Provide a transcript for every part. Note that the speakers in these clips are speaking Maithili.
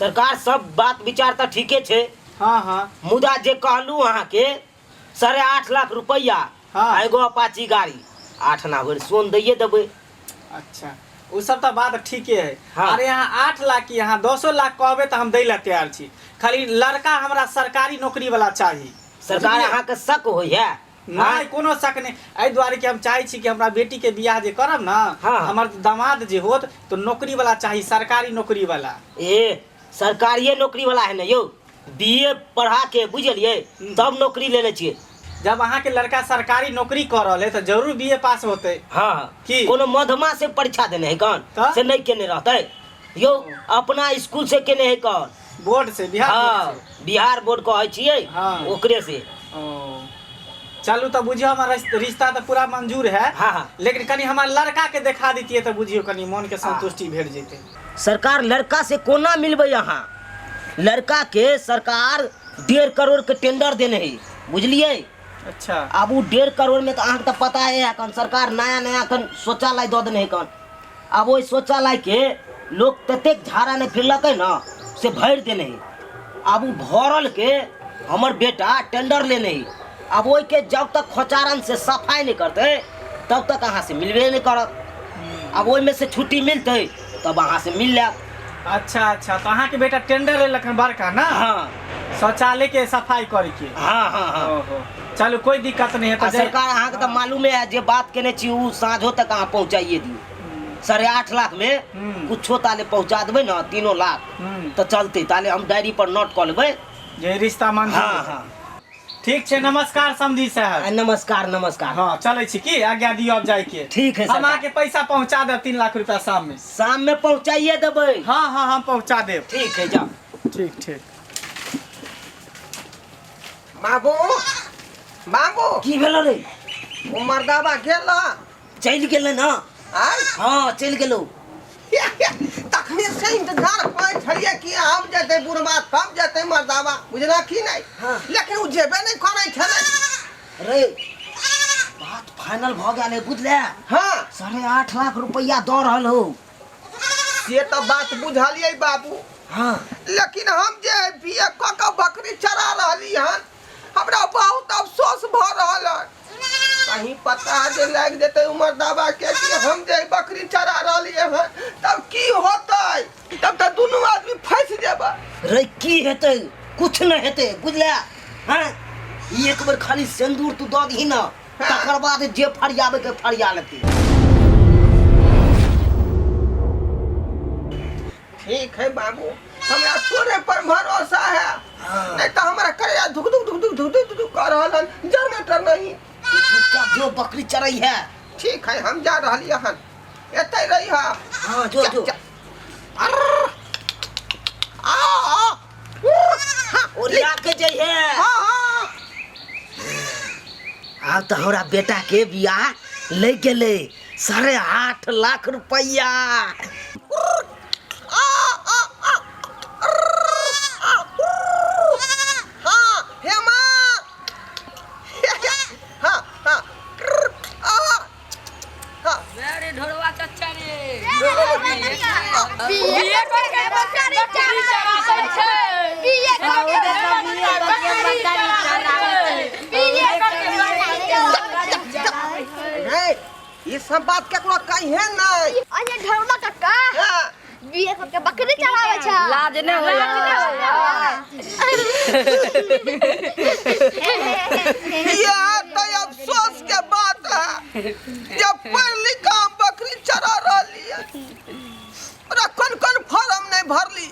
सरकार सब बात विचार तऽ ठीके छै। हाँ हाँ। मुदा जे कहलहुँ अहाँके 8.5 लाख रुपैआ आ एगो अपाची गाड़ी, 8 आना भरि सोन दैये देबै। अच्छा, ओ सब तऽ बात ठीके है। अरे अहाँ 8 लाख की, अहाँ 10 लाख कहबै तऽ हम दै लए तैयार छी, खाली लड़का हमरा सरकारी नौकरी वाला चाही। सरकार बुझलियै? अहाँके शक होइए? नहि, कोनो शक नहि। एहि दुआरे कि हम चाहै छी कि हमरा बेटी के बियाह जे करब ने, हमर दामाद जे होत तऽ नौकरी वाला चाही, सरकारी नौकरी वाला। ए, सरकारिए नौकरी वाला है ने यौ, बी ए पढ़ा के, बुझलियै, तब नौकरी लेने छियै। जब अहाँके लड़का सरकारी नौकरी कऽ रहल है तऽ जरूर बी ए पास होतै। हाँ। की? कोनो मधमा से परीक्षा देने है कौन? तऽ? से नहि केने रहतै यौ, अपना स्कूल से केने है कौन। बोर्ड से, बिहार बोर्ड से? बिहार बोर्ड कहै छियै। ओकरे से। ओ चलू, तऽ बुझियौ हमर रिश्ता तऽ पूरा मंजूर है। हाँ हाँ। लेकिन कनि हमर लड़का के देखा दितियै तऽ बुझियौ कनि मन के संतुष्टि भेट जेतै। सरकार, लड़का से कोना मिलबै अहाँ? लड़का के सरकार 1.5 करोड़ के टेंडर देने है, बुझलियै? अच्छा। आब ओ 1.5 करोड़ में तऽ अहाँके तऽ पता है, एखन सरकार नया नया एखन शौचालय दऽ देने है कन। आब ओहि शौचालय के लोक ततेक झाड़ा नहि फिरलकै ने, से भरि देने है। आब ओ भरल के हमर बेटा टेंडर लेने है। आब ओहिके जब तक खोचारन से सफाइ नहि करतै तब तक अहाँ से मिलबे नहि करत। आब ओहिमे से छुट्टी मिलतै तब अहाँ से मिल लेब। अच्छा अच्छा, तऽ अहाँके बेटा टेंडर लेलक हन बड़का ने? हाँ। शौचालय के सफाई करे के? हाँ हाँ हाँ। ओहो, चलू कोई दिक्कत नहीं है। आ तऽ सरकार, अहाँके तऽ मालूमे है, जे बात केने छी ओ साँझो तक अहाँ पहुँचाइए दियौ। 8.5 लाख में कुछो ताले पहुँचा देबै ने 3 लाख तऽ चलतै। ताले हम डायरी पर नोट कऽ लेबै जे रिश्ता मंजूर हाँ है। हाँ। ठीक छै, नमस्कार समधी साहब। नमस्कार, नमस्कार। हाँ, चलै छी की? आज्ञा दियौ अब जाय के। ठीक है हम सरकार। अहाँके पैसा पहुँचा देब, 3 लाख रुपया शाम में। शाम में पहुँचाइए देबै। हाँ हाँ, हम पहुँचा देब। ठीक है, जाओ। ठीक ठीक। बाबू, बाबू। की भेलो रे? ओ मर्दाबा गेल? चलि गेलै ने। आय? हाँ, चलि गेलौ। तखने से इंतजार करै छलियै कि आब जेतै बुढ़बा तब जेतै मर्दाबा, बुझला कि नहि? लेकिन ओ जेबे नहि करै छलै। रे, बात फाइनल भऽ गेल है, बुझले? 8.5 लाख रुपैआ दऽ रहल हो। से तऽ बात बुझलियै बाबू। लेकिन हम जे बी ए कऽ कऽ बकरी चरा रहली हन, हमरा बहुत अफसोस भऽ रहल हन। कहीं पता जे लागि जेतै उमर दाबा के कि हम जे बकरी चरा रहलियै हन, तब की होतै? तब तऽ दुनू आदमी फँसि जेबै। रे, की हेतै? कुछ नहि हेतै, बुझले? हँ, ई एक बेर खाली सिन्दूर तू दऽ दही ने, तकर बाद जे फरियाबै के फरिया लेतै। ठीक है बाबू, हमरा तोरे पर भरोसा है। नहीं तो हमरा करेजा धुक धुक धुक धुक धुक धुक धुक कर रहल हन, जनरेटर नहीं। तू चुपचाप जो, बकरी चरै है। ठीक है, हम जा रहली हन, एतै रही हा। हाँ, जो जो। अर्र, आ, आ, उर, हाँ, ओरिया के जइहे। हाँ हाँ। आब तऽ हमरा बेटा के बियाह लागि गेलै, 8.5 लाख रुपैआ। आ, आ, आ, अर्र, आ, उर, हाँ, हे माँ, हाँ हाँ, अर्र, आ, हाँ। अरे ढोरवा चचा रे, बीए करके बकरी चराबै छै, बीए करके बकरी चराबै छै, बीए करके बकरी चराबै छै। रे, ये सब बात केकरो कहिए नहीं। अरे ढोरवा काका, बीए करके बकरी चराबै छै, लाज नहि होइया? यह तो अफसोस के बात है, जब पढ़ लिख के हम बकरी चरा रही है। ओकरा कौन कौन फॉर्म नहीं भरली,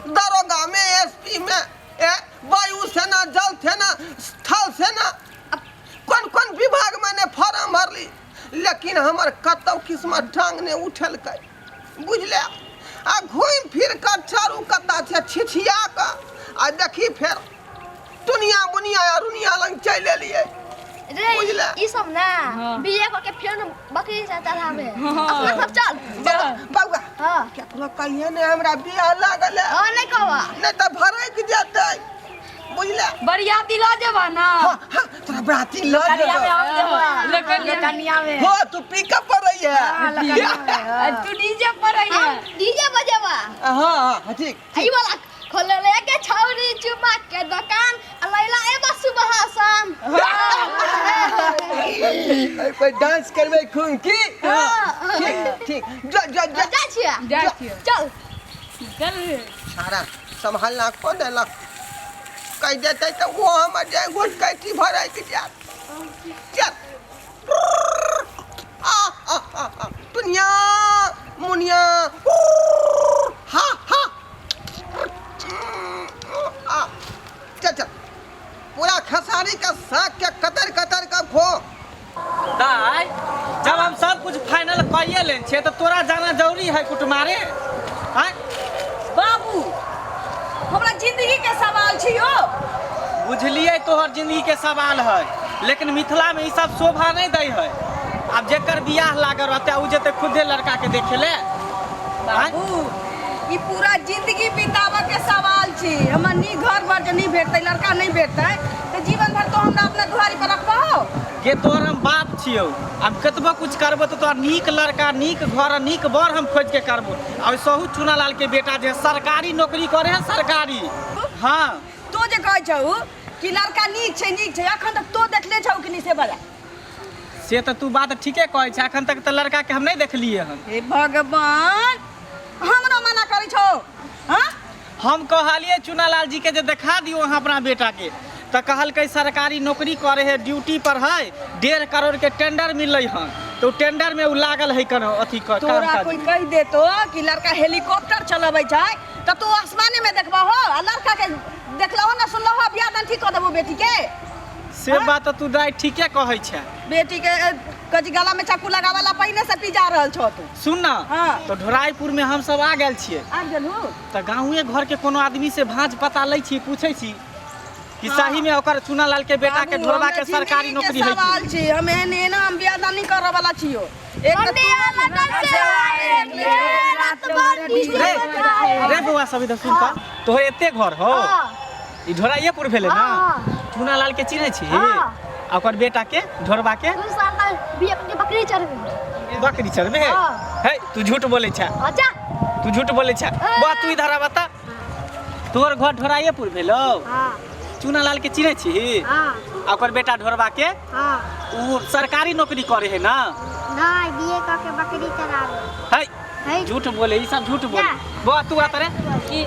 दरोगा में, एसपी में, ए वायु सेना, जल सेना, थल सेना, कौन कौन विभाग में ने फॉर्म भरली, लेकिन हमर कतौ किस्मत टांग ने उठेलकै, बुझले? आ घूमि फिर कर चारू कत्ता से छिछिया कऽ आ देखी फेर दुनिया बुनिया आ रुनिया लग चलि एलियै। रे, बुझले? ई सब ना बीए करके फेर बकरी से चढ़ावे अपना सब, चल। बौआ। केकरो कहिए ने हमरा बियाह लागल है। हाँ, नहीं कहवा। नहीं तऽ भरकि जेतै, बुझले? बरियाती लऽ जेबा ना? हाँ हाँ, तोरा बराती लऽ कनिया में जेबै। हम जेबा कनिया में। हो, तू पिकअप पर रही है। तू डीजे पर रही है। डीजे बजेबा। हाँ हाँ, ठीक। ई वाला। खोलले के छौरी चुमा के दोकान आ लैला एबा सुबह शाम। एहि पर डांस करबै खूब की? ठीक ठीक, जा जा जा। जा छियै। जा छियै। चल। चल। सारा सम्हालना को देलक, कहि देतै तऽ ओ हमर जे घोट कैटी भराइक जायत। चल आ आ आ आ दुनिया मुनिया हा हा आ चल चल, पूरा खेसारी के साग के कतर कतर के खो। दाई, जब हम सब कुछ फाइनल कइए लेन छियै तऽ तोरा जाना जरूरी है कुटमारे? आँय? बाबू, हमरा जिंदगी के सवाल छी यौ। बुझलियै तोहर जिंदगी के सवाल है, लेकिन मिथिला में ई सब शोभा नहीं दै है। आब जेकर बियाह लागल रहतै उ जेतै खुदे लड़का के देखे ले। आँय? बाबू, ई पूरा जिंदगी बिताबऽ के सवाल छी। हमरा नीक घर बर जे नहीं भेटतै, लड़का नहीं भेटतै, तऽ जीवन भर तो हमरा अपना दुआरी पर रखबहो? गे, तोहर हम बाप छियौ, आब कतबो कुछ करबो तऽ तोहर नीक लड़का, नीक घर आ नीक बर हम खोजि के करबो। आ ओहि चुनालाल के बेटा जे सरकारी नौकरी करे है, सरकारी। हाँ। तो जे कहै छौ कि लड़का नीक छै, नीक छै, अखन तक तो देखले छौ कि नहीं से बला? से तऽ तू बात ठीके कहै छै, अखन तक तऽ लड़का के हम नहीं देखलिए हन। हे भगवान, हमरो मना करै छौ? हाँ। हम कहलिए चुनालाल जी के जे देखा दियो अहाँ अपना बेटा के, तऽ कहलकै सरकारी नौकरी करे है, ड्यूटी पर है, 1.5 करोड़ के टेंडर मिललै हन, तऽ उ टेंडर में उ लागल है कनो अथी क- काम तोरा काज कोई में। कहि देतो कि लड़का हेलीकॉप्टर चलबै छै तऽ तू आसमाने में देखबहो आ लड़का के देखलहो ना सुनलहो, बियाह दान ठीक कऽ देबो बेटी के? से बात तऽ तू दाइ ठीके कहै छै। बेटी के कजी गला में चाकू लगावे ला पहिने से पी जा रहल छौ तू। सुन ना। हाँ। तऽ ढोराईपुर में हम सब आ गेल छियै। आबि गेलहु? तऽ गाँवे घर के कोनो आदमी से भाँज पता लै छी, पूछै छी कि सही में ओकर चुनालाल के बेटा के बाबू, ढोरबा हमरा के सरकारी जिंदगी के नौकरी है की? सवाल छी। हम एहन एना हम बियाह दान नहीं करऽ वाला छियो। एक तऽ मम्मी लगन से आए रात भर डीजे रे बजाए। रे बौआ सब, इधर सुन तऽ, तोहर एते घर हो? हाँ। ई ढोराइएपुर भेलै ना? हाँ। चुनालाल के चिन्है छी? हाँ। आ ओकर बेटा के, ढोरबा के? 2 साल तक भी अपनी बकरी चरबे। बकरी चरबे है? हाँ। है, तू झूठ बोलै छै। अच्छा। तू झूठ बोलै छै। बा तू इधर आबा तऽ, तोहर घर ढोराइएपुर भेलौ? हाँ। चुनालाल के चिन्है छी? हाँ। आ ओकर बेटा ढोरबा के? हाँ। उ सरकारी नौकरी करे है ना? नहीं, बीए कऽ के बकरी चराबे। है। है। झूठ बोले, ई सब झूठ बोले। ना। बा तू आता रे। की?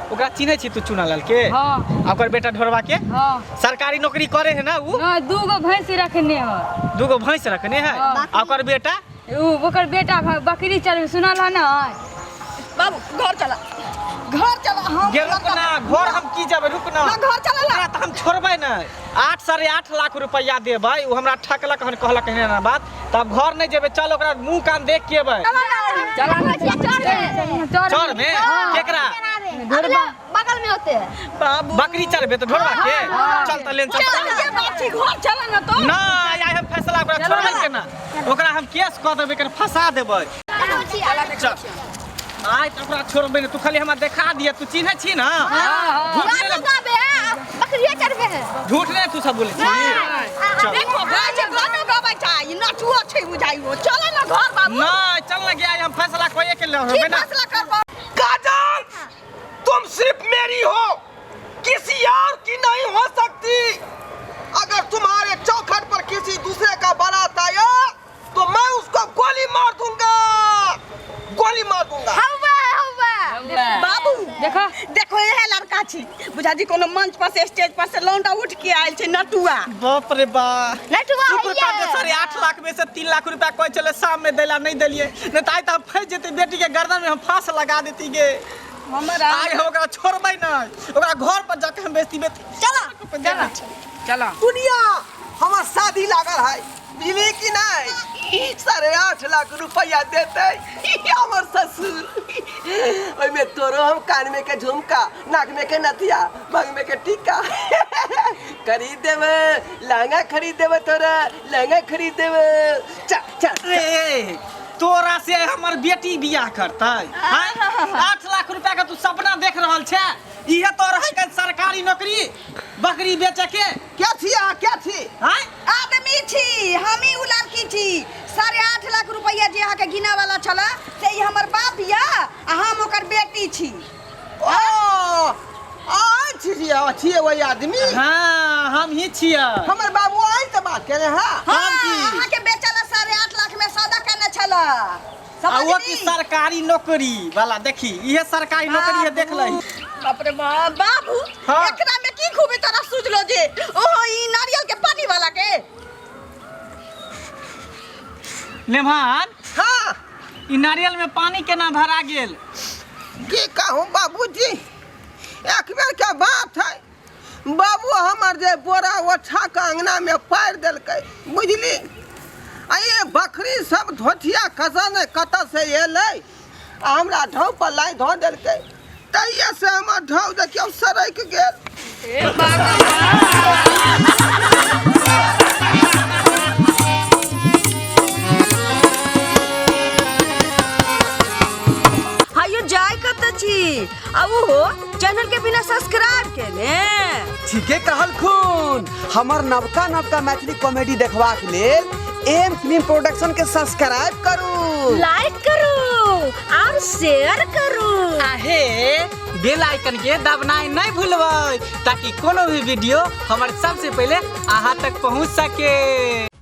ओकरा चिन्है छी तू चुनालाल के? हाँ। आ ओकर बेटा ढोरबा के? हाँ। सरकारी नौकरी करे है ना उ? ना, दू गो भैंस रखने है। दूगो भैंस रखने है? हाँ। आ ओकर बेटा? उ ओकर बेटा बकरी चरबे, सुनल है ना? बाबू, घर चला, घर चला। हम गे रुक ना, घर हम की जेबै, रुक ना। ना, घर चला ना। ओकरा तऽ हम छोड़बै नहि। 8.5 लाख रुपैआ देबै, उ हमरा ठकलक हन, कहलक एहन एहन बात, तऽ आब घर नहि जेबै। चल ओकरा मुँह कान देख के एबै। चला ना, चर। चर में केकरा? अगले बगल में होते हैं। बाबू, बकरी चरबे तऽ ढोरबा के? चल तऽ लेन चल। चल, ये बात छी, घर चला ना तो। ना, आइ हम फैसला ओकरा छोड़बै केना? ओकरा हम केस कऽ देबै, कनि फंसा देबै। चल, आइ तऽ ओकरा छोड़बै नहि। तू खाली हमरा देखा दिअ, तू चिन्है छी ना? झूठ नहि ने? बकरिया चरबे है। झूठ नहि तू सब बोलै छी? चल। देखो, गाछ गानो गबै छै, ई नटुओ छै बुझाइयो। चलो ना घर बाबू। नहि, चल ना गया, हम फैसला कइए के की लेबै ना। फैसला करबो? काजल, तुम सिर्फ मेरी हो, किसी और की नहीं हो सकती। अगर तुम्हारे चौखट पर किसी दूसरे का बारात आया तो मैं उसको गोली मार दूंगा, गोली मार दूंगा। हवा हवा। बाबू, देखो। देखो, इहे लड़का छी बुझा जी, कोनो मंच पर से, स्टेज पर से लौंडा उठ के आयल छै नटुआ। बाप रे बा। नटुआ शुक्र हैया। कर जे 8.5 लाख में से 3 लाख रुपया कहै छलै शाम में दैला, नहीं देलिए, नहीं तऽ आइ तऽ हम फंसि जेतै, बेटी के गर्दन में हम फांस लगा देती गे। हमरा आइ हम ओकरा छोड़बै नहि, ओकरा घर पर जाके हम बेचती बेचती। चला। चला चला। दुनिया, हमार शादी लागल है, मिली कि नहीं? 8.5 लाख रुपया देते हमर ससुर, ओहिमे तोरो हम कान में के झुमका, नाक में के नथिया, मांग में के टीका खरीद देबै, लहंगा खरीद देबै, तोरा लहंगा खरीद देबै। चल चल। रे, तोरा से हमर बेटी बियाह करतै? आँय? 8 लाख रुपया के तू सपना देख रहल छे? इहे तो रहै के सरकारी नौकरी, बकरी बेचे के। क्या थी अहाँ, क्या थी? आँय? आदमी छी हमी, उ लड़की छी। 8.5 लाख रुपया जे अहाँके गिना वाला छला से ई हमर बाप या आ हम ओकर बेटी छी। ओ अथिए वही आदमी? हाँ, हम ही छियै। हमर बाबू आइ से बात केने है। हाँ, हम की? अहाँके बेचल 8.5 लाख में सौदा केने छला। आ वो की समझली? सरकारी नौकरी वाला देखी, इहे सरकारी नौकरी है, देख लही। बाप रे बाप, बाबू। हाँ। एकरा में की खूबी तोरा सुझलो जे ओहो ई नारियल के पानी वाला के? नेभान। हाँ। ई नारियल में पानी केना भरा गेल? की कहूँ बाबूजी, एक बेर के बात है बाबू, हमर जे बोरा ओछा के अंगना में पारि देलकै, बुझली? आ ये बकरी सब धोथिया कसा ने कतऽ से एलै आ हमरा ढाउ पर लाइ धऽ देलकै। तहिये से हमर ढाउ देखियौ सरकि गेल। हायो, जाय कतऽ छी आ ओहो चैनल के बिना सब्सक्राइब केने? ठीके कहलखुन। हमर नवका नवका मैथिली कॉमेडी देखबाक लेल एम फिल्म प्रोडक्शन के सब्सक्राइब करू, लाइक करू और शेयर करू। आहे बेल आइकन के दबनाइ नहीं भूलबै, ताकि कोनो भी वीडियो हमर सबसे पहले अहाँ तक पहुँच सके।